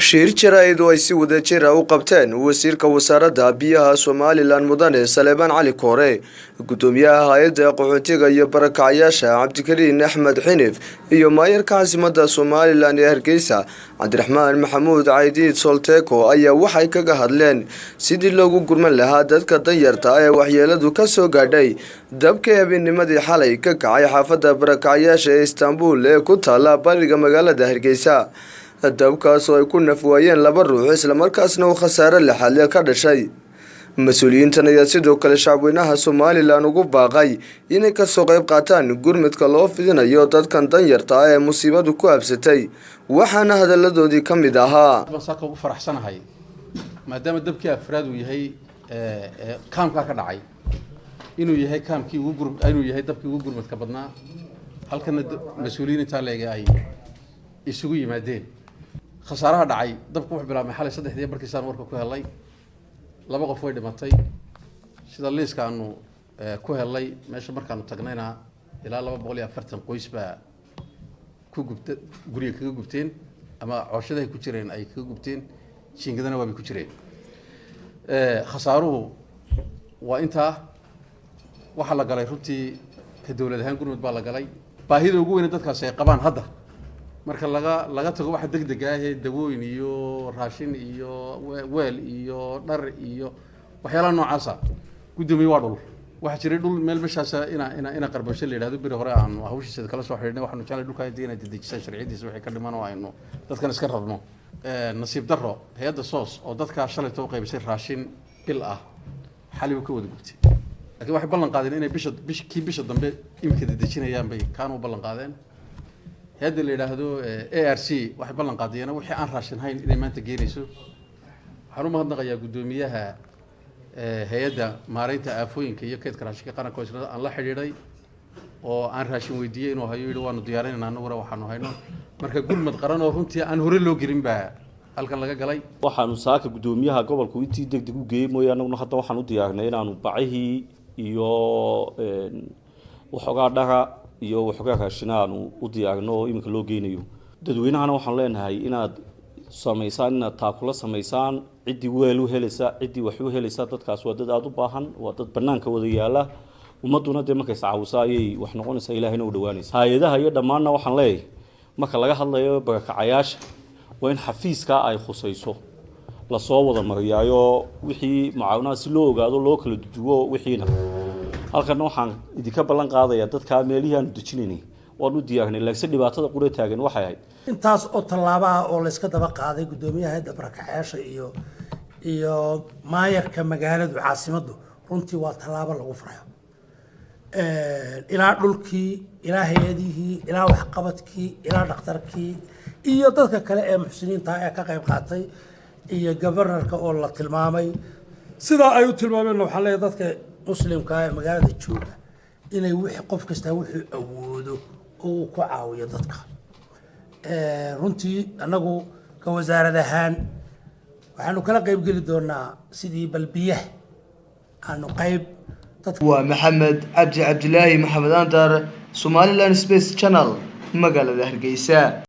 Shir jaraa'id oo ay si wadajira u qabteen wasiirka wasaaradda biyaha Somaliland, Mudane Saleebaan Cali Koore, gudoomiyaha hay-adda qaxootiga iyo barakacayaasha, Cabdikariin Axmed Xinif, iyo maayarka caasimadda Somaliland ee Hargeysa, Cabdiraxmaan Maxamuud Caydiid Solteco, ayaa waxay kaga hadleen sidii loogu gurman lahaa dadka danyarta ee waxyeeladu ka soo gaadhay dabkii habeennimadii xalay ka kacay xaafadda barakacayaasha ee Istanbul ee ku taala bariga magaalada Hargeysa, dabkaas oo ay ku nafwaayeen laba ruux, islamarkaasna uu khasaare lixaadle ka dhashay. Mas-uuliyiintan ayaa sidoo kale shacabweynaha Somaliland ugu baaqay inay kasoo qayb qaataan gurmudka loo fidinayo dadkan danyarta ah ee musiibadu ku habsatay, waxaana hadaladoodii ka mid ahaa: Baan saaka ugu faraxsanahay maadaama dabkii afraad uu yahay kaamkaa ka dhacay, inuu yahay kaamkii ugu gur inuu yahay dabkii ugu gurmadka badnaa, halkana mas-uuliyiin intaa leega ay isugu yimaadeen. Khasaaraha dhacay, dabku wuxuu bilaabmay xalay 3dii markiisaan warka ku helay. Laba qof way dhimatay sida liiska aanu ku helay. Meesha markaanu tagnayna ilaa 240 qoys baa ku gubta, guriga kaga gubteen ama cooshadahay ku jireen ay kaga gubteen, jiingadana waabay ku jireen. Khasaaruhu waa intaa. Waxaa la galay runtii ka dowlad ahaan gurmud baa la galay. Baahida ugu weyne dadkaasi ay qabaan hadda, marka laga tago waxa deg dega ah ee dawooyin iyo raashin iyo weel iyo dhar iyo waxyaalaha noocaasa, guddoomiye, waa dhul. Waxaa jiray dhul meel meeshaasa ina Qarbasho la yidhahdo, beri hore aanu hawshiisa kala soo xidhiidhnay. Waxaanu jeclay dhulka hadii inay dedejisaan sharciyadiisa wixii ka dhiman oo aynu dadkan iska rarno. Nasiib darro, hay-adda SOS oo dadkaa shalayto u qaybisay raashin bil ah xali uu ka wada gubtay, laakiin waxay ballan qaadeen inay bisha bish kii bisha dambe imika dedejinayaan bay kaana u ballan qaadeen. Hay-adda la yidhaahdo ARC waxay ballan qaadeen wixii aan raashin hayn inay maanta geenayso. Waxaan u mahadnaqayaa guddoomiyaha hay-adda maareynta aafooyinka iyo kaydka raashinka qaranka oo isna aan la xidhiidhay oo aan raashin weydiiyey inuu hayo, yidhi waanu diyaarinayna annaguna waxaanu hayno. Marka gurmad qaran oo runtii aan hore loo gelin baa halkan laga galay. Waxaanu saaka guddoomiyaha gobolku intii deg deg u geeyey mooye, annaguna hadda waxaan u diyaarinay inaanu bacihii iyo waxoogaa dhara iyo waxoogaa raashina aanu u diyaarino oo iminka loo geynayo. Dadweynahana waxaan leenahay inaad samaysaan, inaad taakula samaysaan ciddii weel u helaysa, ciddii wax u helaysa. Dadkaas waa dad aada u baahan, waa dad banaanka wada yaala. Ummadduna dee markay iscaawisa ayay wax noqonaysaa, Ilaahayna u dhawaanaysa. Hay-adaha iyo dhammaanna waxaan leeyahay, marka laga hadlayo barakacayaasha, waa in xafiiskaa ay khusayso lasoo wada mariyaayo wixii mucaawinaha, si loo ogaado, loo kala duduwo wixiina. Halkana waxaan idinka ballan qaadayaa dadkaa meelihii aanu dejinaynay waan u diyaarinay, laakiinse dhibaatada qura taagan waxay ahayd Intaas oo tallaabaha oo layska daba qaaday, guddoomiyaha hayadda barakacayaasha iyo maayarka magaaladu caasimaddu, runtii waa tallaabo lagu farxo. Ilaa dhulkii, ilaa hay-adihii, ilaa waxqabadkii, ilaa dhakhtarkii iyo dadka kale ee muxsiniinta ee ka qayb qaatay iyo governorka oo la tilmaamay sidaa ay u tilmaameen, waxaa leeyahay dadka muslimka ee magaalada jooga inay wixii qof kastaa wuxuu awoodo oo uu ku caawiyo dadka. Runtii annagu ka wasaarad ahaan waxaanu kala qaybgeli doonaa sidii balbiyaha aanu qayb. Waa Maxamed Cabdi Cabdilaahi, Maxamed Andar, Somaliland Space Channel, magaalada Hargeysa.